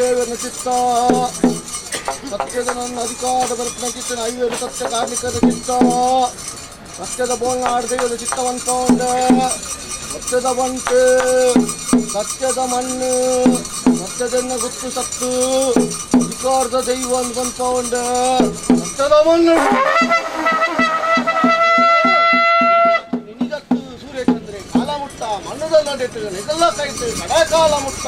ದೇವನ ಚಿತ್ತ ಸತ್ಯದ ನನ್ನ ಅಧಿಕಾರ ಬರ್ಪನ ಚಿತ್ತನ ಐವೇರು ಸತ್ಯ ಕಾರ್ಮಿಕದ ಚಿತ್ತ ಸತ್ಯದ ಬೋಲ್ನಾಡು ದೈವದ ಚಿತ್ತವಂತ ಸತ್ಯದ ಬಂಟು ಸತ್ಯದ ಮಣ್ಣು ಸತ್ಯದನ್ನ ಗುತ್ತು ಸತ್ತು ಅಧಿಕಾರದ ದೈವ ಅನ್ಕೊಂಡ ಸತ್ಯದ ಮಣ್ಣು ನಿನಗತ್ತು ಸೂರ್ಯಚಂದ್ರೆ ಕಾಲ ಮುಟ್ಟ ಮಣ್ಣದಲ್ಲ ಇದೆಲ್ಲ ಕೈತು ಕಡೆ ಕಾಲ ಮುಟ್ಟ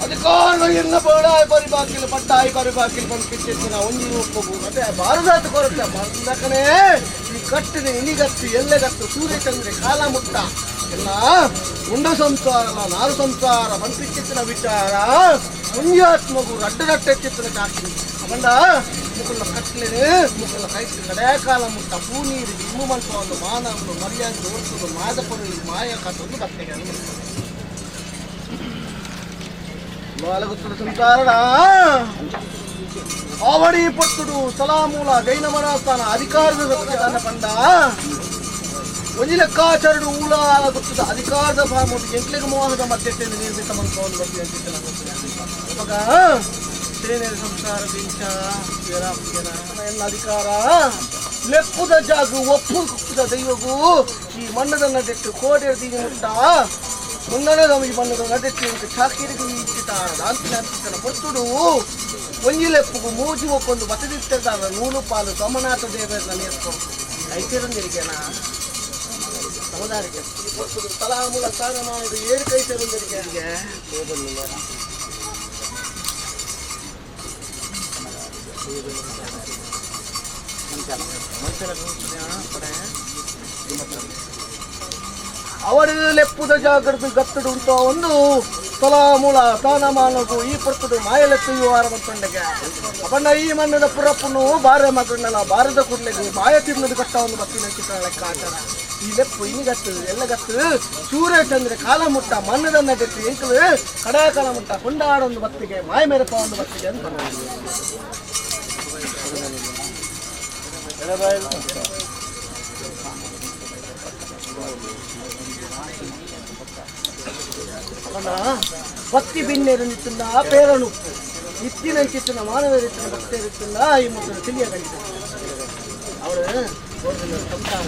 ಅಧಿಕಾರ ಎನ್ನ ಬೇಡ ಪರಿಬಾಕಿಲು ಪಟ್ಟಾಯಿ ಪರಿಬಾಕಿಲು ಬಂದು ಕಿಚ್ಚಿತ್ತು ಒಂಜಿ ರೂಪವು ಅದೇ ಭಾರತ ಕೊರತೆ ಬಂದಕನೇ ಈ ಕಟ್ಟಿದ ಇನಿಗತ್ತು ಎಲ್ಲೆಗತ್ತು ಸೂರ್ಯಚಂದ್ರೆ ಕಾಲ ಮುಟ್ಟ ಎಲ್ಲ ಉಂಡ ಸಂಸಾರ ನಾರು ಸಂಸಾರ ಮಂತ್ರಿಚಿತ್ತಿನ ವಿಚಾರ ಪುಣ್ಯಾತ್ಮಗು ರಡ್ಡು ರಟ್ಟೆಚ್ಚಿತ್ತಿನ ಚಾಕಿ ಅವನ್ನ ಮುಕುಲ್ಲ ಕಟ್ಲೇನೆ ಮುಕುಲ್ಲ ಕೈಸಿ ಕಡೆ ಕಾಲ ಮುಟ್ಟ ಪೂ ನೀರು ಇಮ್ಮು ಮಲ್ಪ ಒಂದು ಮಾನವನ್ನು ಮರ್ಯಾದೆ ತೋರಿಸೋದು ಮಾದ ಪೊರುಳು ಮಾಯ ಕತ್ತೊಂದು ಬತ್ತೆಗೆ ಸಂಸಾರ ಆವಡಿ ಪಟ್ಟುಡು ಸಲಾಮೂಲ ಜೈನ ಮನಸ್ಥಾನ ಅಧಿಕಾರದ ಸತ್ಯದಾನ ಪಂಡ ಒಂಜಿ ಲೆಕ್ಕಾಚಾರಡು ಊಲ ಗೊತ್ತದ ಅಧಿಕಾರದ ಭಾಮೋದು ಎಂಟ್ಲಿಗೆ ಮೋಹದ ಮಧ್ಯೆ ನಿರ್ಮಿತ ಮಂತ್ರವನ್ನು ಬರ್ತೀವಿ ಅಂತ ಸೇನೆ ಸಂಸಾರ ದಿಂಚ ಎಲ್ಲ ಅಧಿಕಾರ ಲೆಪ್ಪುದ ಜಾಗು ಒಪ್ಪು ಕುಕ್ಕುದ ದೈವಗೂ ಈ ಮಣ್ಣದನ್ನ ನೆಟ್ಟು ಕೋಡೆ ಮುಟ್ಟ ಮುಂದನೆ ಈ ಮಣ್ಣದ ನಡೆಟ್ಟು ಚಾಕಿರಿಗೂ ಇಚ್ಚಿತಾರ ಅಂತಿನ ಅಂತಿತನ ಪೊರ್ತುಡು ಒಂಜಿ ಲೆಪ್ಪುಗು ಮೂಜಿ ಒಕ್ಕೊಂದು ಬತದಿತ್ತಿರ್ತಾರ ನೂಲು ಪಾಲು ಸೋಮನಾಥ ದೇವರನ್ನ ನೇರ್ಕೊ ಐತಿರಂದಿರಿಗೆನ ಸಮುದಾಯಕ್ಕೆ ಪೊರ್ತುಡು ತಲಾಮೂಲ ಸ್ಥಾನಮಾನದ ಏಳು ಕೈತಿರಂದಿರಿಗೆ ಅವರು ಲೆಪ್ಪುದ ಜಾಗೃತಿ ಗತ್ತಡು ಉಂಟು ಒಂದು ತಲಾಮೂಲ ಸ್ಥಾನಮಾನಗು ಈ ಪೊರ್ತುಡು ಮಾಯಲೆತ್ತು ವಾರ ಬಂತೊಂಡೆಗೆ ಅವನ್ನ ಈ ಮಣ್ಣದ ಪುರಪ್ಪನು ಬಾರ ಮಗಣ್ಣನ ಬಾರದ ಕುರ್ಲೆಗು ಮಾಯ ತಿನ್ನದು ಕಟ್ಟ ಒಂದು ಬತ್ತಿನ ಚಿತ್ರ ಲೆಕ್ಕಾಚಾರ ಈ ಲೆಪ್ಪು ಇನ್ನಿಗತ್ತು ಎಲ್ಲಗತ್ತು ಸೂರ್ಯಚಂದ್ರ ಕಾಲ ಮುಟ್ಟ ಮಣ್ಣದ ನಡೆತ್ತು ಎಂಕಲು ಕಡಾ ಕಾಲ ಮುಟ್ಟ ಕೊಂಡಾಡೊಂದು ಬತ್ತಿಗೆ ಮಾಯ ಮೇರಪ್ಪ ಒಂದು ಬತ್ತಿಗೆ ಅಂತ ಭಕ್ತಿ ಬಿನ್ನೇರು ನಿತ್ತುಂದ ಪೇರನುಪ್ಪು ಇತ್ತಿನಂಚಿತ್ತಿನ ಮಾನವರಿತ್ತಿನ ಭಕ್ತರಿತ್ತಿಂದ ಈ ಮುಟ್ಟನ್ನು ತಿಳಿಯಗಲಿದೆ ಅವಳು ಸಂಸಾರ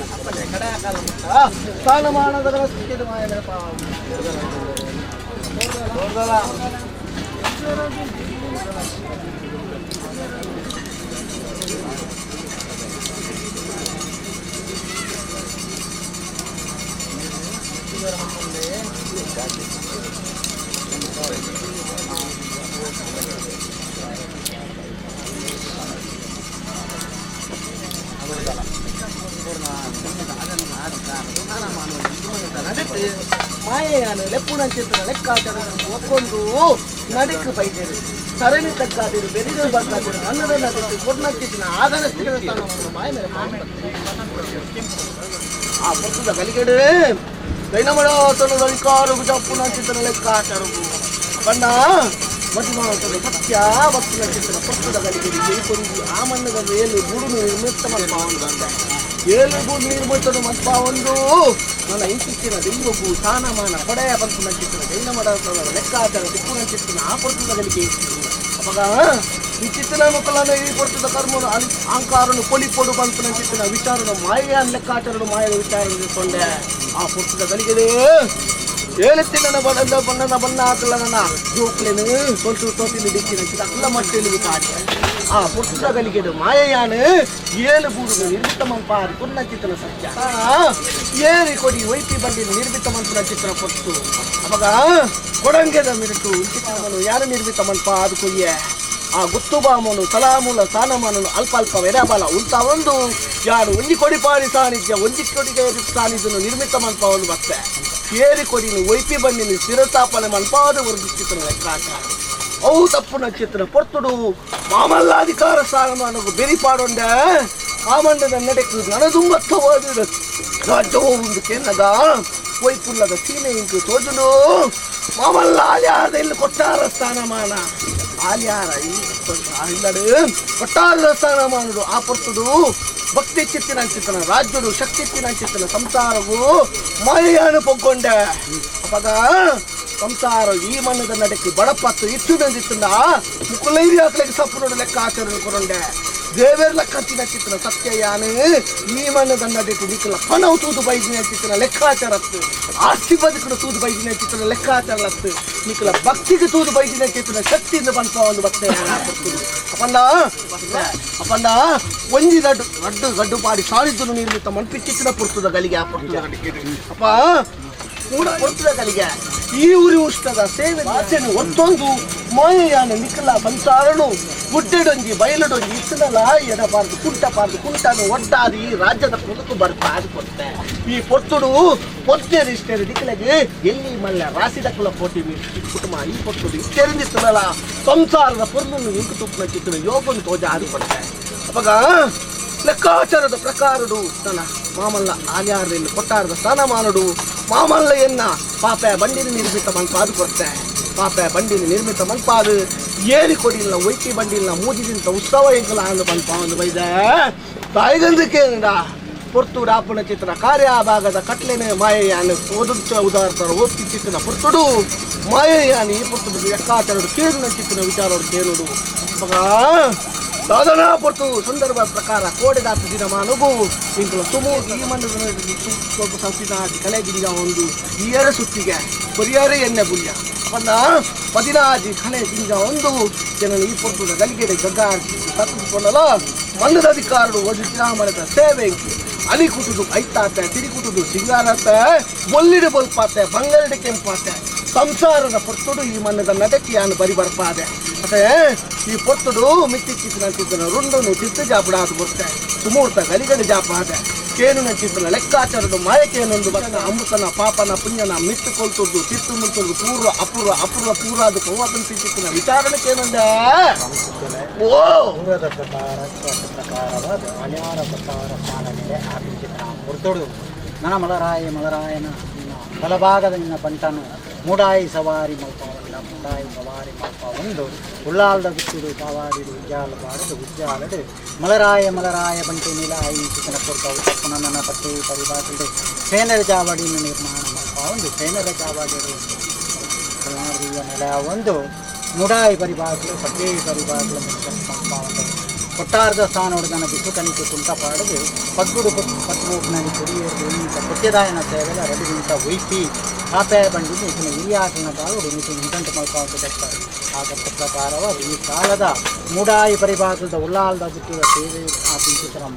ಅಪ್ಪನೆ ಕಡೆ ಕಾಲ ಮುಟ್ಟ ಸ್ಥಾನಮಾನದ ಸ್ಥಿತಿಯ ಮಾಯಗಳ ಮಾಯೆಯಾನು ಲೆಪ್ಪುನಂಚಿತ್ತಿನ ಲೆಕ್ಕಾಚಾರ ಒಕ್ಕೊಂಡು ನಡಿಕ್ ಬೈದೇರು ಸರಣಿ ತಕ್ಕಾದಿರು ಬೆರಿದು ಬರ್ಕಾದಿರು ಅನ್ನದ ನದಿತ್ತು ಕೊಡ್ನಂಚಿತ್ತಿನ ಆದನ ಮಾಯ ಮೇಲೆ ಆ ಪೊರ್ತುದ ಗಲಿಗೆಡು ದೈನಮಡಾತನ ಅಧಿಕಾರ ಗುಜಪ್ಪುನಂಚಿತ್ತಿನ ಲೆಕ್ಕಾಚಾರವು ಬಣ್ಣ ಮಧುಮಾತನ ಸತ್ಯ ಭಕ್ತಿನ ಪೊರ್ತುದ ಗಲಿಗೆಡು ಜೈಕೊಂದು ಆ ಮಣ್ಣದ ಏಳು ಗುಡುನು ನಿರ್ಮಿತ ಮನ್ಪಾವಂದು ಏಳು ಗೂಡು ನಿರ್ಮಿತನು ಮನ್ಪಾವಂದು ನನ್ನ ಇಂಚಿತ್ತಿನ ದೈವಗೂ ಸ್ಥಾನಮಾನ ಕೊಡೆಯ ಬಂತು ಜೈನ ಮಡಾತನ ಲೆಕ್ಕಾಚಾರ ದಿಕ್ಕುನಂಚಿತ್ತಿನ ಆ ಪೊರ್ತುದ ಗಲಿಗೆ ಅವಾಗ ಈ ಚಿತ್ತಿನ ಮಕ್ಕಳನ್ನ ಈ ಪೊರ್ತುದ ಕರ್ಮನು ಅಹಂಕಾರನು ಕೊಲಿಪೊಡು ಬಂತು ನಂಚಿತ್ತಿನ ವಿಚಾರನು ಮಾಯೆಯ ಲೆಕ್ಕಾಚಾರನು ಮಾಯದ ವಿಚಾರ ತಿಳ್ಕೊಂಡೆ ಆ ಪೊರ್ತುದ ಗಲಿಗೆಡೆ ಏಳುತ್ತಿನ ಬಣ್ಣದ ಬಣ್ಣನ ಬಣ್ಣ ಹಾಕಲ್ಲ ನನ್ನ ಜೋಕ್ಲೇನು ಸೊಲ್ತು ತೋತಿನ ದಿಕ್ಕಿನ ಅಲ್ಲ ಮಟ್ಟೆಲು ಕಾಡಿ ಆ ಪೊರ್ತುದ ಗಲಿಗೆಡು ಮಾಯೆಯಾನು ಏಳು ಬೂಡುಗಳು ನಿರ್ಮಿತ ಮಂಪಾರು ಪುರ್ಣ ಚಿತ್ರ ಸತ್ಯ ಏರಿ ಕೊಡಿ ವೈಪಿ ಬಂಡಿ ನಿರ್ಮಿತ ಮಂಪುರ ಚಿತ್ರ ಪೊರ್ತು ಅವಾಗ ಕೊಡಂಗೆದ ಮಿರುಟು ಇಂಚಿತಮನು ಯಾರು ನಿರ್ಮಿತ ಮನ್ಪ ಅದು ಕೊಯ್ಯೆ ಆ ಗುತ್ತುಬಾಮನು ತಲಾಮೂಲ ಸ್ಥಾನಮಾನನು ಅಲ್ಪ ಅಲ್ಪ ವೆರಬಲ ಉಲ್ತಾ ಒಂದು ಯಾರು ಒಂಜಿ ಕೊಡಿಪಾಡಿ ಸಾನ್ನಿಧ್ಯ ಒಂಜಿ ಕೊಡಿಗೆ ಸಾನ್ನಿಧ್ಯನು ನಿರ್ಮಿತ ಮನ್ಪ ಒಂದು ಬತ್ತೆ ಏರಿ ಕೊಡಿನು ವೈಪಿ ಬಂಡಿನ ಸ್ಥಿರಸ್ಥಾಪನೆ ಮನ್ಪಾದ ವರ್ಗಿಸ್ತಿತನ ಲೆಕ್ಕಾಚಾರ ಅವು ತಪ್ಪು ನಕ್ಷತ್ರ ಪೊರ್ತುಡು ಮಾಮಲ್ಲಾಧಿಕಾರ ಸ್ಥಾನಮಾನಗು ಬೆರಿಪಾಡೊಂಡೆ ಕಾಮಂಡದ ನಡೆಕು ನನದುಂಬತ್ತವಾದ ರಾಜ್ಯವೋ ಒಂದು ಕೆನ್ನದ ವೈಪುಲ್ಲದ ಸೀಮೆ ಇಂಕು ತೋಜುನು ಮಾಮಲ್ಲ ಆಲ್ಯಾರದ ಇಲ್ಲಿ ಕೊಟ್ಟಾರ ಸ್ಥಾನಮಾನ ಆಲ್ಯಾರ ಇಲ್ಲಡು ಕೊಟ್ಟಾರದ ಸ್ಥಾನಮಾನಡು ಆ ಪೊರ್ತುಡು ಭಕ್ತಿ ಚಿತ್ತಿನ ಚಿತ್ತನ ರಾಜ್ಯಡು ಶಕ್ತಿ ಚಿತ್ತಿನ ಸಂಸಾರವು ಮಾಯೆಯನ್ನು ಪೊಗ್ಗೊಂಡೆ ಅಪಗ ಸಂಸಾರ ಈ ಮಣ್ಣದ ನಡಕ್ಕೆ ಬಡಪತ್ತು ಇತ್ತುದಂದಿತ್ತಂದ ಮುಕುಲೈರಿ ಹಾಕ್ಲಿಕ್ಕೆ ಸಪ್ಪುನೋಡು ಲೆಕ್ಕಾಚಾರ ಕೊರಂಡೆ ದೇವೇರ್ಲ ಕಂಚಿನ ಚಿತ್ರ ಸತ್ಯಯಾನು ಈ ಮಣ್ಣದ ನಡಕ್ಕೆ ನಿಕ್ಕಲ ಪಣವು ತೂದು ಬೈದಿನ ಚಿತ್ರ ಲೆಕ್ಕಾಚಾರತ್ತು ಆಸ್ತಿ ಬದುಕಡು ತೂದು ಬೈದಿನ ಚಿತ್ರ ಲೆಕ್ಕಾಚಾರಲತ್ತು ನಿಕ್ಕಲ ಭಕ್ತಿಗೆ ತೂದು ಬೈದಿನ ಚಿತ್ರ ಶಕ್ತಿಯಿಂದ ಬಂತ ಒಂದು ಭಕ್ತ ಅಪ್ಪಣ್ಣ ಅಪ್ಪಣ್ಣ ಒಂಜಿ ದಡ್ಡು ಗಡ್ಡು ಗಡ್ಡು ಪಾಡಿ ಸಾಲಿದ್ದನು ನಿರ್ಮಿತ ಮನ್ಪಿಚ್ಚಿನ ಪುರ್ತದ ಗಲಿಗೆ ಆ ಪುರ್ತದ ಅಪ್ಪ ಕೂಡ ಪುರ್ತದ ಗಲಿಗೆ ಈ ಊರಿ ಉಷ್ಣದ ಸೇವೆ ಆಚೆನು ಒತ್ತೊಂದು ಮಾಯೆಯಾನ ನಿಕ್ಕಲ ಸಂಸಾರನು ಗುಡ್ಡೆಡೊಂಜಿ ಬಯಲುಡೊಂಜಿ ಇತ್ತನಲ್ಲ ಎಡಬಾರ್ದು ಕುಂಟಬಾರ್ದು ಕುಂಟನು ಒಡ್ಡಾದು ಈ ರಾಜ್ಯದ ಕುದುಕು ಬರ್ಪಾದು ಕೊಟ್ಟೆ ಈ ಪೊರ್ತುಡು ಪೊತ್ತೇರು ಇಷ್ಟೇರು ದಿಕ್ಕಲಗೆ ಎಲ್ಲಿ ಮಲ್ಲ ರಾಸಿದಕ್ಕಲ ಪೋಟಿ ಕುಟುಂಬ ಈ ಪೊರ್ತುಡು ಇಷ್ಟೇರಿಂದಿತ್ತನಲ್ಲ ಸಂಸಾರದ ಪೊರ್ಲನ್ನು ಇಂಕು ತುಪ್ಪನ ಚಿತ್ರ ಯೋಗನು ತೋಜ ಅದು ಕೊಟ್ಟೆ ಅವಾಗ ಲೆಕ್ಕಾಚಾರದ ಪ್ರಕಾರಡು ತನ್ನ ಮಾಮಲ್ಲ ಆರ್ಯಾರನ್ನು ಕೊಟ್ಟಾರದ ಸ್ಥಾನಮಾನಡು ಮಾಮಲ್ಲ ಎನ್ನ ಪಾಪೆ ಬಂಡಿನ ನಿರ್ಮಿತ ಮನ್ಪಾದು ಕೊಡ್ತೆ ಪಾಪೆ ಬಂಡಿನ ನಿರ್ಮಿತ ಮನ್ಪಾದು ಏರಿ ಕೊಡಿಲ್ಲ ಒಯ್ತಿ ಬಂಡಿಲ್ಲ ಮೂಜಿದಿಂತ ಉತ್ಸವ ಎಂಕಲ ಅಂದು ಪನ್ಪ ಒಂದು ಬೈದೆ ತಾಯಿಗಂದಕ್ಕೇನಡ ಪೊರ್ತುಡು ಆಪುಣ ಚಿತ್ರ ಕಾರ್ಯಭಾಗದ ಕಟ್ಲೆನೆ ಮಾಯೆಯಾನು ಓದುತ್ತ ಉದಾರ್ತರ ಓದ್ತಿ ಚಿತ್ರನ ಪೊರ್ತುಡು ಮಾಯೆಯಾನು ಈ ಪೊರ್ತುಡು ಲೆಕ್ಕಾಚಾರಡು ಕೇಳುನ ಚಿತ್ರನ ವಿಚಾರಡು ಕೇಳುಡು ಮಗ ಸಾಧನಾ ಪೊರ್ತು ಸಂದರ್ಭ ಪ್ರಕಾರ ಕೋಡೆದಾತು ದಿನಮಾನಗು ಇಂಕಲ ತುಮು ಈ ಮಣ್ಣದ ಸ್ವಲ್ಪ ಸಂಸ್ಥಿತ ಕಲೆಗಿಂಜ ಒಂದು ಈಯರ ಸುತ್ತಿಗೆ ಪರಿಯಾರ ಎಣ್ಣೆ ಬುಲ್ಯ ಪಂದ ಪದಿನಾಜಿ ಕಲೆ ಗಿಂಜ ಒಂದು ಜನನ ಈ ಪೊರ್ತುದ ಗಲಿಗೆಡೆ ಗಗ್ಗ ತತ್ತುಕೊಂಡಲ ಮಣ್ಣದ ಅಧಿಕಾರರು ಒಂದು ಚಿರಾಮಣದ ಸೇವೆ ಅಲಿ ಕುಟುದು ಐತಾತೆ ತಿರಿ ಕುಟುದು ಸಿಂಗಾರತೆ ಬೊಲ್ಲಿಡು ಬೊಲ್ಪಾತೆ ಬಂಗಾರಡೆ ಕೆಂಪಾತೆ ಸಂಸಾರದ ಪೊರ್ತುಡು ಈ ಮಣ್ಣದ ನಡಕ್ಕೆ ಯಾನು ಬರಿ ಬರ್ಪಾದೆ ಮತ್ತೆ ಈ ಪೊರ್ತುಡು ಮಿತ್ತಿಕ್ಕಿಸಿನಂತಿದ್ದನ ರುಂಡನು ತಿತ್ತು ಜಾಪುಡಾದು ಬರ್ತೆ ಸುಮೂರ್ತ ಗಲಿಗಡೆ ಜಾಪಾದೆ ಕೇನು ನಂಚಿದ್ದನ ಲೆಕ್ಕಾಚಾರದ ಮಾಯಕೇನೊಂದು ಬರ್ತನ ಅಮೃತನ ಪಾಪನ ಪುಣ್ಯನ ಮಿತ್ತು ಕೊಲ್ತುದ್ದು ತಿತ್ತು ಮುತ್ತುದು ಪೂರ್ವ ಅಪೂರ್ವ ಅಪೂರ್ವ ಪೂರ್ವ ಅದು ಪೂರ್ವತನ ತಿಂತಿತ್ತಿನ ವಿಚಾರಣೆಕೇನೊಂದೇ ಓ ಪೂರ್ವದ ಪ್ರಕಾರ ಪ್ರಕಾರವಾದ ಅನ್ಯಾರ ಪ್ರಕಾರ ಸ್ಥಾನ ಮೇಲೆ ಆಪಿಂಚಿತನ ಪೊರ್ತುಡು ನನ ಮಲರಾಯ ಮಲರಾಯನ ನಿನ್ನ ಬಲಭಾಗದ ನಿನ್ನ ಬಂಟನು ಮೂಡಾಯಿ ಸವಾರಿ ಮಲ್ಪವಲ್ಲ ಮೂಡಾಯಿ ಸವಾರಿ ಮಲ್ಪ ಒಂದು ಉಳ್ಳಾಲ್ದ ಗುತ್ತಿಡು ಕಾವಾಡಿಡು ಉಜ್ಜಾಲ ಬಾಡದು ಉಜ್ಜಾಲಡು ಮಲರಾಯ ಮಲರಾಯ ಬಂಟಿ ನೀಲ ಆಯಿಂಚಿತನ ಪೊರ್ತವು ತಪ್ಪು ನನ್ನ ಪಟ್ಟಿ ಪರಿಭಾಷೆಡು ಸೇನರ ಚಾವಡಿಯನ್ನು ನಿರ್ಮಾಣ ಮಲ್ಪ ಒಂದು ಸೇನರ ಚಾವಡಿಡು ನೆಲ ಒಂದು ಮುಡಾಯಿ ಪರಿಭಾಷೆಗಳು ಪಟ್ಟಿ ಪರಿಭಾಷೆಗಳು ಮಲ್ಪ ಒಂದು ಕೊಟ್ಟಾರದ ಸ್ಥಾನೋಡ್ದನ ಬಿಸು ಕಣಿಕೆ ಕುಂಟ ಪಾಡದು ಪಗ್ಗುಡು ಪತ್ಮೋಗ್ನಲ್ಲಿ ಕೊಡಿಯೇರು ಇಂಥ ಕೊಟ್ಯದಾಯನ ಸೇವೆಲ ರಡಿಗಿಂತ ಒಯ್ಪಿ ಆಪೆ ಬಂಡಿದ್ದು ಇದನ್ನ ಹಿರಿಯಾಟನ ಕಾಲುಡು ಮಿತಿ ನಿಘಂಟು ಮಲ್ಪಾವತಿ ಕಟ್ತಾರೆ ಆ ಕಟ್ಟ ಪ್ರಕಾರವಾದ ಈ ಕಾಲದ ಮೂಡಾಯಿ ಪರಿಭಾಗದ ಉಲ್ಲಾಲ್ದ ಗುತ್ತಿದ ಸೇವೆ ಆ ಪಿಂಚಿತರಂ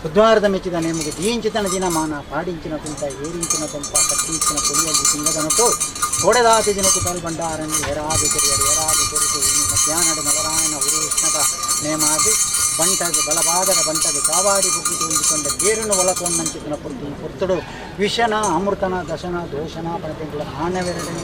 ಬುಧವಾರದ ಮೆಚ್ಚಿದ ನೇಮಗೆ ದೀಂಚಿತನ ದಿನಮಾನ ಪಾಡಿಂಚಿನ ಕುಂಟ ಏರಿಂಚಿನ ತಂಪ ಕಟ್ಟಿಂಚಿನ ಕೊಡಿಯಲ್ಲಿ ಸಿಂಗದನಟು ಹೊಡೆದಾತಿ ದಿನಕ್ಕೂ ತಲ್ಬಂಡಾರನ್ನು ಹೆರಾದು ಕೆರಿಯರು ಹೆರಾದು ಕೊರಿತು ಇನ್ನು ಮಧ್ಯಾಹ್ನದ ಮಲರಾಯನ ಉರುಷ್ಣದ ನೇಮಾದಿ ಬಂಟಗ ಬಲಭಾಗದ ಬಂಟಗ ಕಾವಾಡಿ ಬುಗ್ಗಿತು ಹೊಂದಿಕೊಂಡ ಬೇರನ್ನು ಒಲಕೊಂಡಂಚಿತನ ಪೊರ್ತು ಈ ಪೊರ್ತುಡು ವಿಷನ ಅಮೃತನ ದಶನ ದೋಷನ ಪಣತಿಂಗಳ ಆಣವೆರಡನೆ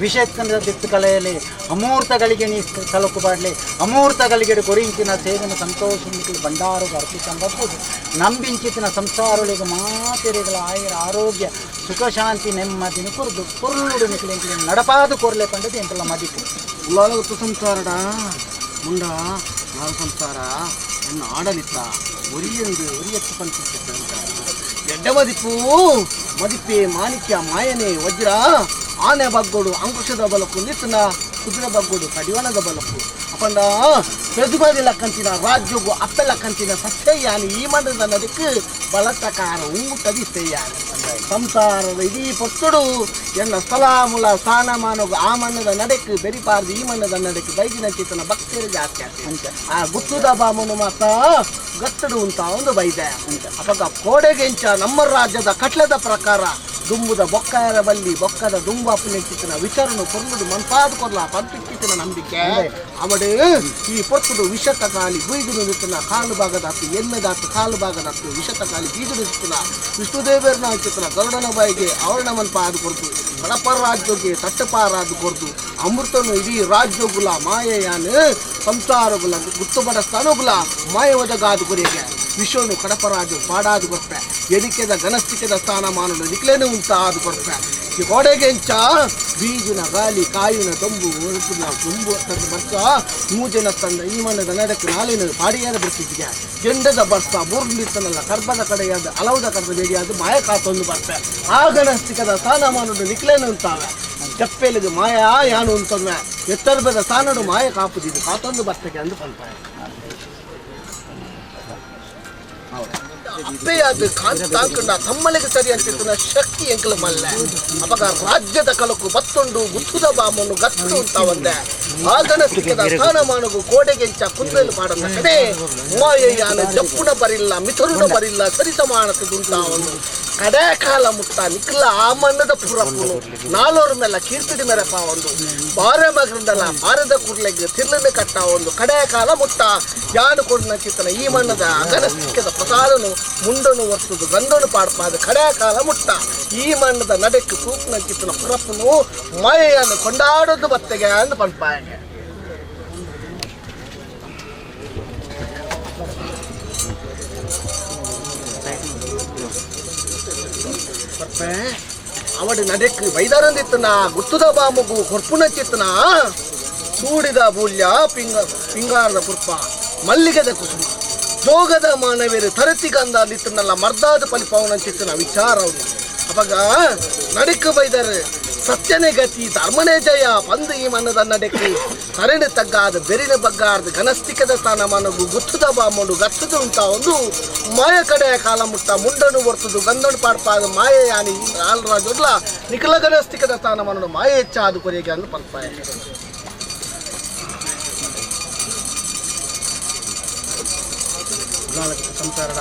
ವಿಷ ದಿತ್ತು ಕಲೆಯಲ್ಲಿ ಅಮೂರ್ತಗಳಿಗೆ ನೀ ತಲುಕು ಬಾಡಲಿ ಅಮೂರ್ತಗಳಿಗೆ ಕೊರಿಂಚಿನ ಸೇವನ ಸಂತೋಷ ಭಂಡಾರು ಅರ್ಪಿಸಬಹುದು ನಂಬಿಂಚಿತನ ಸಂಸಾರೊಳಿಗೆ ಮಾತೆರೆಗಳ ಆಯುರ ಆರೋಗ್ಯ ಸುಖ ಶಾಂತಿ ನೆಮ್ಮದಿನ ಕುರ್ದು ಕುರ್ಳುಡು ನಿಕ್ಲೆ ನಡಪಾದು ಕೊರ್ಲೆ ಪಂಡದು ಎಂತೆಲ್ಲ ಮದಿಪು ಉಳ್ಳಾಲಗತ್ತು ಸಂಸಾರಡ ಮುಂಡ ನಾರು ಸಂಸಾರ ಎನ್ನ ಆಡಲಿತ್ತ ಒರಿಯಂದು ಒರಿಯತ್ತು ಪಂಚಿತ್ತ ಎಡ್ಡ ಮದಿಪು ಮದಿಪೆ ಮಾಣಿಕ್ಯ ಮಾಯನೆ ವಜ್ರ ಆನೆ ಬಗ್ಗೋಡು ಅಂಕುಶದ ಬಲಕು ನಿತ್ತನ ಕುದುರೆ ಬಗ್ಗೋಡು ಕಡಿವಾಣದ ಬಲಕು ಅಪ್ಪಂಡ ಪ್ರತಿಭದಿಲ್ಲ ಕಂತಿನ ರಾಜ್ಯಗೂ ಅಪ್ಪೆಲ್ಲ ಕಂತಿನ ಸತ್ಯಯಾನಿ ಈ ಮಂಡದ ನದಕ್ಕೆ ಬಳತಕಾರ ಊಟದಿಸ್ತೆಯಾನಿ ಸಂಸಾರದ ಇಡೀ ಪೊತ್ತುಡು ಎನ್ನ ಸ್ಥಳ ಮೂಲ ಸ್ಥಾನಮಾನಗು ಆ ಮಣ್ಣದ ನಡೆಕ್ ಬೆರಿಪಾರ್ದು ಈ ಮಣ್ಣದ ನಡೆಕ್ ಬೈದಿನ ಚೇತನ ಭಕ್ತರು ಜಾಸ್ತಿ ಆಗ್ತದೆ ಆ ಗುತ್ತುದ ಬಾಮನು ಮಾತ ಗತ್ತಡು ಅಂತ ಒಂದು ಬೈದೆ ಅವಾಗ ಕೋಡೆಗೆಂಚ ನಮ್ಮ ರಾಜ್ಯದ ಕಟ್ಲದ ಪ್ರಕಾರ ದುಂಬುದ ಬೊಕ್ಕಾಯರ ಬಲ್ಲಿ ಬೊಕ್ಕದ ದುಂಬ ಪುಣ್ಯಚಿತನ ವಿಚಾರನು ಕೊರ್ಲುಡು ಮನ್ಪಾದ ಕೊರ್ಲ ಪಂಪಿಕ್ಕಿತನ ನಂಬಿಕೆ ಅವಡು ಈ ಪೊರ್ತುಡು ವಿಷತ ಕಾಲಿ ಬೀದು ನಿತ್ತನ ಕಾಲು ಭಾಗದಾತು ಎಮ್ಮೆದಾತು ಕಾಲು ಭಾಗದಾತು ವಿಷತ ಕಾಲಿ ಬೀದು ನಿತ್ತನ ವಿಷ್ಣುದೇವರನ ಚಿತ್ರನ ಗರುಡನ ಬಾಯಿಗೆ ಅವರಣ ಮನ್ಪಾದ ಕೊರ್ತು ಬಡಪರ ರಾಜ್ಯೋಗೆ ತಟ್ಟಪಾರಾದು ಕೊರ್ತು ಅಮೃತನು ಇಡೀ ರಾಜ್ಯೋಗುಲ ಮಾಯೆಯಾನು ಸಂಸಾರಗುಲ ಗುತ್ತು ಬಡಸ್ಥಾನಗುಲ ಮಾಯ ಒದಗಾದು ಕೊರಿಯಗೆ ವಿಶ್ವನು ಕಡಪರಾಜು ಪಾಡಾದು ಕೊರ್ಪೆ ಎಣಿಕೆದ ಘನಸ್ಥಿಕೆದ ಸ್ಥಾನಮಾನನು ನಿಕ್ಲೇನು ಉಂಟಾದು ಕೊರ್ಪೆ ಈ ಗೋಡೆಗೆಂಚ ಬೀಜುನ ಗಾಲಿ ಕಾಯುನ ತಂಬು ಒಳಪುನ ತುಂಬು ತಂದು ಬರ್ಸ ಮೂಜನ ತಂದ ಈ ಮಣ್ಣದ ನಡಕ್ಕೆ ನಾಲಿನ ಪಾಡಿಯಾರ ಬರ್ತಿದ್ಗೆ ಕೆಂಡದ ಬರ್ಸ ಬೂರ್ನಿತ್ತನಲ್ಲ ಕರ್ಬದ ಕಡೆಯಾದ ಅಲವದ ಕರ್ಬದ ಎಡಿಯಾದ ಮಾಯ ಕಾತೊಂದು ಬರ್ಪೆ ಆ ಗಣಸ್ತಿಕದ ಸ್ಥಾನಮಾನನು ನಿಕ್ಲೇನು ಅಂತಾವೆ. ಜಪ್ಪೆಲಿಗೆ ಮಾಯಾ ಯಾನು ಅಂತಂದ್ರೆ ಎತ್ತರಬದ ಸ್ಥಾನಡು ಮಾಯ ಕಾಪುದಿದ್ದು ಕಾತೊಂದು ಬರ್ತಕ್ಕೆ ಅಂದು ಪನ್ಪಾಯ ಅಪ್ಪೆಯಾದ ಕಾಂತ ತಮ್ಮಲಿಗೆ ಸರಿ ಅಂತಿತ್ತಿನ ಶಕ್ತಿ ಎಂಕಲ ಮಲ್ಲೆ ಅಪಗ ರಾಜ್ಯದ ಕಲಕು ಬತ್ತೊಂಡು ಗುತ್ತುದ ಬಾಮನ್ನು ಗತ್ತು ಅಂತ ಒಂದೆ ಆಗನ ಸಿಕ್ಕದ ಸ್ಥಾನಮಾನಗು ಕೋಡೆಗೆಂಚ ಕುಂದಲು ಮಾಡನ್ನ ಕಡೆ ಮಾಯೆಯಾನ ಜಪ್ಪುನ ಬರಿಲ್ಲ ಮಿಥುರುನ ಬರಿಲ್ಲ ಸರಿಸಮಾನತದುಂಟ ಒಂದು ಕಡೆ ಕಾಲ ಮುಟ್ಟ ನಿಕ್ಲ ಆ ಮಣ್ಣದ ಪುರಪ್ಪುನು ನಾಲೋರ್ ಮೇಲ ಕೀರ್ತಿಡಿ ಮೇರಪ್ಪ ಒಂದು ಬಾರೆ ಮಗರಿಂದಲ್ಲ ಬಾರದ ಕುರ್ಲೆಗೆ ತಿರ್ಲನ್ನು ಕಟ್ಟ ಒಂದು ಕಡೆ ಕಾಲ ಮುಟ್ಟ ಯಾನು ಕೊಡಿನ ಚಿತ್ತನ ಈ ಮಣ್ಣದ ಅಗನ ಸಿಕ್ಕದ ಪ್ರಸಾದನು ಮುಂಡನು ಒರ್ತದು ಗಂಧನು ಪಾಡ್ಪಾದ ಕಡೆ ಕಾಲ ಮುಟ್ಟ ಈ ಮಣ್ಣದ ನಡೆக்கு ತೂಕ್ನ ಚಿತ್ತನ ಪುರಪ್ಪನು ಮಾಯೆಯನ್ನು ಕೊಂಡಾಡೋದು ಬತ್ತೆಗೆ ಅಂದು ಪಂಪಾಯಗೆ. ಅವಡು ನಡೆಕ್ ವೈದಾರಂದಿತ್ತನ ಗುತ್ತುದ ಬಾಮುಗು ಕೊರ್ಪುನ ಚಿತ್ತನ ಸೂಡಿದ ಬೂಲ್ಯ ಪಿಂಗಾರದ ಪುರ್ಪ ಮಲ್ಲಿಗೆದ ಕುಸುಮ ಜೋಗದ ಮಾನವೀರು ತರತಿಗಂದ ನಿತ್ತನಲ್ಲ ಮರ್ದಾದ ಪಲಿಪವನ ಚಿತ್ತನ ವಿಚಾರ ಅವಾಗ ನಡಕ್ ಬೈದರು ಸತ್ಯನೇ ಗತಿ ಧರ್ಮನೇ ಜಯ ಪಂದು ಈ ಮನ್ನದ ನಡೆಕ್ ತರಣೆ ತಗ್ಗಾದ ಬೆರಿನ ಬಗ್ಗಾರ್ದು ಘನಸ್ತಿಕದ ಸ್ಥಾನಮಾನಗು ಗುತ್ತುದ ಬಾಮುಡು ಗತ್ತದು ಉಂಟ ಒಂದು ಮಾಯ ಕಡೆಯ ಕಾಲ ಮುಟ್ಟ ಮುಂಡನು ಒರ್ತದು ಗಂಧನು ಪಾಡ್ಪಾದ ಮಾಯೆ ಯಾನಿ ಆಲ್ರಾಜುಡ್ಲ ನಿಖಲ ಘನಸ್ತಿಕದ ಸ್ಥಾನಮಾನನು ಮಾಯೆ ಹೆಚ್ಚಾದು ಕೊರೆಗೆ ಅಂದು ಪಲ್ಪಾಯ. ಸಂಸಾರಡ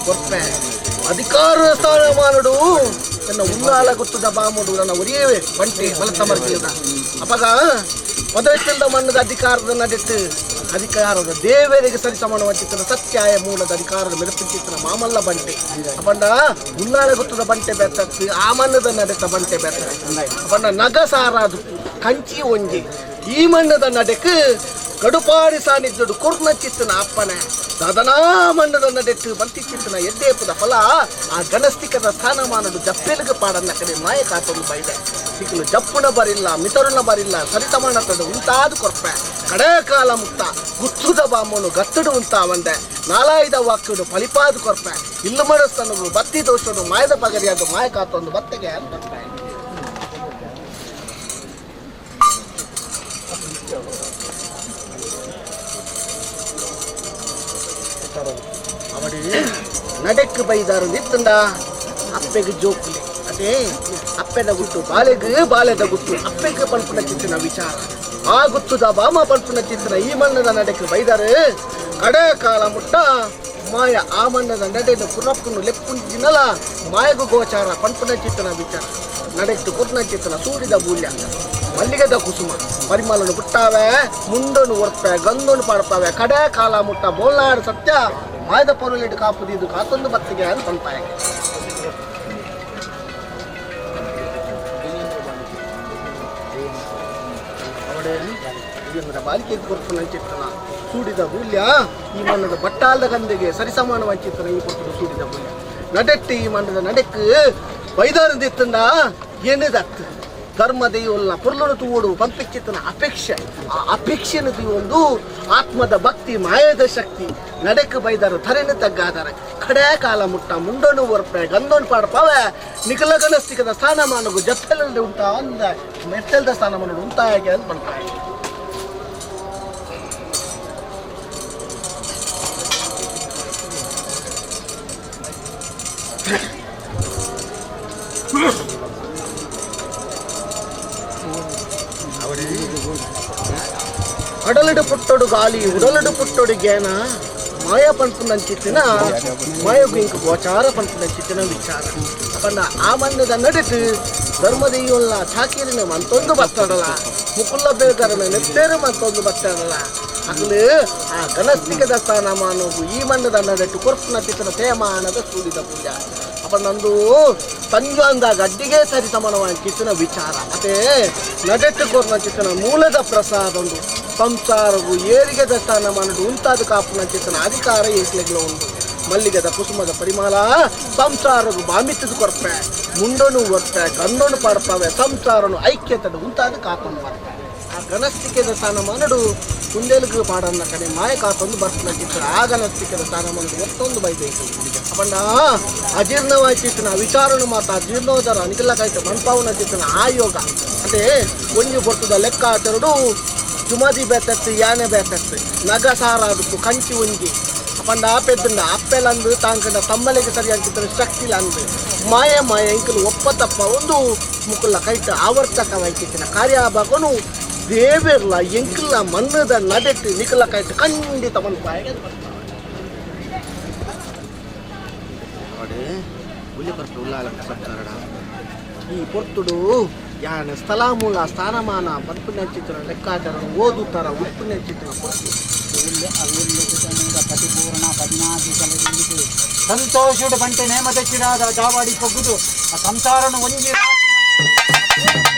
ಕೊರ್ಪೆ ಅಧಿಕಾರ ಸ್ಥಾನಮಾನಡು ನನ್ನ ಉನ್ನಾಲ ಗುತ್ತದ ಬಾಮುಡು ನನ್ನ ಒರಿಯೇ ಬಂಟೆ ಬಲತ ಮರ್ಗಿದ ಅಪಗ ಪದವಿತ್ತಲ್ದ ಮಣ್ಣದ ಅಧಿಕಾರದ ನಡೆಟ್ಟು ಅಧಿಕಾರದ ದೇವರಿಗೆ ಸರಿಸಮಾನವಂಚಿತನ ಸತ್ಯಾಯ ಮೂಲದ ಅಧಿಕಾರದ ಮೆರುಪಿಂಚಿತನ ಮಾಮಲ್ಲ ಬಂಟೆ ಅಪಂಡ ಉನ್ನಾಲ ಗುತ್ತದ ಬಂಟೆ ಬೆತ್ತತ್ತು ಆ ಮಣ್ಣದ ನಡೆತ ಬಂಟೆ ಬೆತ್ತ ಅಪಂಡ ನಗ ಸಾರಾದು ಕಂಚಿ ಒಂಜಿ ಈ ಮಣ್ಣದ ನಡೆಕ್ ಕಡುಪಾಡಿ ಸಾನಿದ್ದುಡು ಕೊರ್ನ ಚಿತ್ತನ ಅಪ್ಪನೆ ದಾದನಾ ಮಣ್ಣದ ನಡೆಟ್ಟು ಬಂತಿ ಚಿತ್ತನ ಎದ್ದೇಪದ ಫಲ ಆ ಗಣಸ್ತಿಕದ ಸ್ಥಾನಮಾನಡು ಜಪ್ಪೆಲುಗು ಪಾಡನ್ನ ಕಡೆ ಮಾಯ ಕಾತೊಂದು ಬೈದೆ ಸಿಕ್ಕಲು ಜಪ್ಪುನ ಬರಿಲ್ಲ ಮಿತರುನ ಬರಿಲ್ಲ ಸರಿಸಮಾನತದ ಉಂಟಾದ ಕೊರ್ಪೆ ಕಡೆ ಕಾಲ ಮುಕ್ತ ಗುತ್ತುದ ಬಾಮನು ಗತ್ತಡು ಉಂತ ಒಂದೆ ನಾಲಾಯ್ದ ವಾಕ್ಯುಡು ಫಲಿಪಾದ ಕೊರ್ಪೆ ಇಲ್ಲು ಮನಸ್ತನಗು ಬತ್ತಿ ದೋಷಡು ಮಾಯದ ಪಗರಿಯಾದ ಮಾಯ ಕಾತೊಂದು ಬತ್ತೆಗೆ ಅಂತ. ಅವಡು ನಡೆಕ್ ಬೈದಾರು ನಿತ್ತಂದ ಅಪ್ಪೆಗೆ ಜೋಕುಲೆ ಅದೇ ಅಪ್ಪೆದ ಗುಟ್ಟು ಬಾಲೆಗೆ ಬಾಲೆದ ಗುಟ್ಟು ಅಪ್ಪೆಗೆ ಪಲ್ಪುನ ಚಿತ್ತನ ವಿಚಾರ ಆ ಗುತ್ತುದ ಬಾಮ ಪಲ್ಪುನ ಚಿತ್ತನ ಈ ಮಣ್ಣದ ನಡೆಕ್ ಬೈದಾರು ಕಡೆ ಕಾಲ ಮುಟ್ಟ ಮಾಯ ಆ ಮಣ್ಣದ ನಡೆದ ಪುರಪ್ಪನು ಲೆಪ್ಪುಂಜಿನಲ ಮಾಯಗು ಗೋಚಾರ ಪಲ್ಪುನ ಚಿತ್ತನ ವಿಚಾರ ನಡೆಕ್ತು ಕುರ್ನ ಚಿತ್ತನ ಸೂಡಿದ ಬೂಲ್ಯ ಮಲ್ಲಿಗೆದ ಕುಸುಮ ಪರಿಮಳನು ಪುಟ್ಟಾವೆ ಮುಂಡನು ಒರ್ಪೆ ಗಂಧನು ಪಾಡ್ಪಾವೆ ಕಡೆ ಕಾಲ ಮುಟ್ಟ ಬೋಲ್ನಾಡು ಸತ್ಯ ಮಾಯದ ಪೊರುಲಿಟ್ಟು ಕಾಪುದಿದ್ದು ಕಾತೊಂದು ಬತ್ತಿಗೆ ಅಂತ ಪಂಪಾಯಗೆ. ಬಾಲಿಕೆ ಕೊರ್ಪುನ ಚಿತ್ತನ ಸೂಡಿದ ಬೂಲ್ಯ ಈ ಮಣ್ಣದ ಬಟ್ಟಾಲದ ಗಂದೆಗೆ ಸರಿಸಮಾನ ವಂಚಿತನ ಈ ಪೊರ್ತುಡು ಸೂಡಿದ ಬೂಲ್ಯ ನಡೆಟ್ಟು ಈ ಮಣ್ಣದ ನಡೆಕ್ ಬೈದಾರದಿತ್ತಂದ ಏನೇದತ್ತು ಧರ್ಮ ದೈವಲ್ಲ ಪುರ್ಲನು ತೂಡು ಪಂಪಿಚ್ಚಿತನ ಅಪೇಕ್ಷೆ ಆ ಅಪೇಕ್ಷೆನ ಒಂದು ಆತ್ಮದ ಭಕ್ತಿ ಮಾಯದ ಶಕ್ತಿ ನಡೆಕ್ ಬೈದಾರ ಥರೆನ ತಗ್ಗಾದಾರ ಕಡೆ ಕಾಲ ಮುಟ್ಟ ಮುಂಡನು ಒರ್ಪೆ ಗಂಧನು ಪಾಡ್ಪಾವೆ ನಿಖಲ ಗಣಸ್ತಿಕದ ಸ್ಥಾನಮಾನಗು ಜಪ್ಪೆಲಲ್ಲಿ ಉಂಟಾ ಅಂದ ಮೆಟ್ಟಲ್ದ ಸ್ಥಾನಮಾನ ಉಂಟಾಗಿ ಅಂತ ಪಂಪಾಯ. ಕಡಲಡು ಪುಟ್ಟೊಡು ಗಾಲಿ ಉಡಲಡು ಪುಟ್ಟೊಡು ಗೇನ ಮಾಯ ಪಂಪುನಂಚಿತ್ತಿನ ಮಾಯಗು ಇಂಕ ಗೋಚಾರ ಪಂಪುನಂಚಿತ್ತಿನ ವಿಚಾರ ಅಪಂಡ ಆ ಮಣ್ಣದ ನಡುಟು ಧರ್ಮದೆಯುಲ್ಲ ಚಾಕಿರಿನ ಮಂತೊಂದು ಬತ್ತಾಡಲ್ಲ ಮುಕುಲ್ಲ ಬೇಕರನ ನೆತ್ತೇರು ಮಂತೊಂದು ಬತ್ತಾಡಲ್ಲ ಅಗಲು ಆ ಗಣಸ್ತಿಕದ ಸ್ಥಾನಮಾನವು ಈ ಮಣ್ಣದ ನಡುಟು ಕೊರ್ಪುನ ಚಿತ್ತನ ತೇಮಾನದ ಸೂಡಿದ ಪೂಜಾ ಅಪ್ಪ ನಂದು ತಂಜು ಗಡ್ಡಿಗೆ ಸರಿ ಸಮಾನವಾಗಿ ಕಿತ್ತನ ವಿಚಾರ ಅದೇ ನಡೆಟ್ಟು ಕೊರ್ನ ಚಿತ್ತನ ಮೂಲದ ಪ್ರಸಾದ ಒಂದು ಸಂಸಾರವು ಏರಿಗೆದ ಸ್ಥಾನಮಾನದು ಉಂಟಾದ ಕಾಪುನ ಚಿತ್ತನ ಅಧಿಕಾರ ಏಕ್ಲೆಗ್ಲ ಉಂಟು ಮಲ್ಲಿಗೆದ ಕುಸುಮದ ಪರಿಮಳ ಸಂಸಾರವು ಬಾಮಿತ್ತದ ಕೊರ್ಪೆ ಮುಂಡನು ಒರ್ಪೆ ಗಂಡನು ಪಾಡ್ಪಾವೆ ಸಂಸಾರನು ಐಕ್ಯತಡು ಉಂಟಾದ ಕಾಪನ್ನು ಬರ್ಪೆ ಆ ಗಣಸ್ತಿಕೆದ ಸ್ಥಾನಮಾನಡು ಕುಂದೇಲಿಗೆ ಪಾಡನ್ನ ಕಡೆ ಮಾಯ ಕಾತೊಂದು ಬರ್ತನ ಚಿತ್ರ ಆ ಗಣಸ್ತಿಕೆದ ಸ್ಥಾನಮಾನಡು ಒತ್ತೊಂದು ಬೈದೈತು ಅಪಂಡ ಅಜೀರ್ಣವಾಯ್ತಿತ್ತನ ವಿಚಾರನು ಮಾತ ಜೀರ್ಣೋದರ ಅನಿಕಲ ಕಾಯ್ತು ಮನ್ಪಾವನ ಚಿತ್ತನ ಆ ಯೋಗ ಅತ್ತೆ ಒಂಜಿ ಪೊರ್ತುದ ಲೆಕ್ಕಾಚಾರಡು ಜುಮಾದಿ ಬೇತತ್ತು, ಯಾನೆ ಬೇತತ್ತು, ನಗ ಸಾರಾದಕ್ಕು ಕಂಚಿ ಒಂಜಿ ಪಂಡ ಪೆದ್ದುಂಡ ಅಪ್ಪೆಲಂದು ತಾಂಕಂಡ ತಮ್ಮಲೆಗೆ ಸರಿ ಅಂಚಿತ್ತಿನ ಶಕ್ತಿಲಂದು ಮಾಯ ಮಾಯ ಎಂಕಲು ಒಪ್ಪ ತಪ್ಪ ಒಂದು ಮುಕುಲ್ಲ ಕೈಟ್ ಆವರ್ತಕವಾಯ್ತಿತ್ತಿನ ಕಾರ್ಯಭಾಗನು ದೇವೆರ್ಲ ಎಂಕಲ್ಲ ಮಣ್ಣದ ನಡೆಟ್ಟು ನಿಕಲ ಕೈಟ್ ಖಂಡಿತ ಮನ್ಪಾಯ. ಈ ಪೊರ್ತುಡು ಯಾನ ಸ್ಥಳ ಮೂಲ ಸ್ಥಾನಮಾನ ಪನ್ಪುನಂಚಿತ್ತಿನ ಲೆಕ್ಕಾಚಾರ ಓದುತ್ತರ ಉಪ್ಪುನಂಚಿತ್ತಿನ ಪೊರ್ತು. ಪತಿಪೂರ್ಣ ಪದಿನಾಜಿ ಸಂತೋಷುಡು ಬಂಟೆ ನೇಮ ತೆಚ್ಚಿಡಾದ ಜಾವಾಡಿ ಪೊಗ್ಗುದು ಆ ಸಂಸಾರನು ಒಂಜಿ ರಾಶಿ.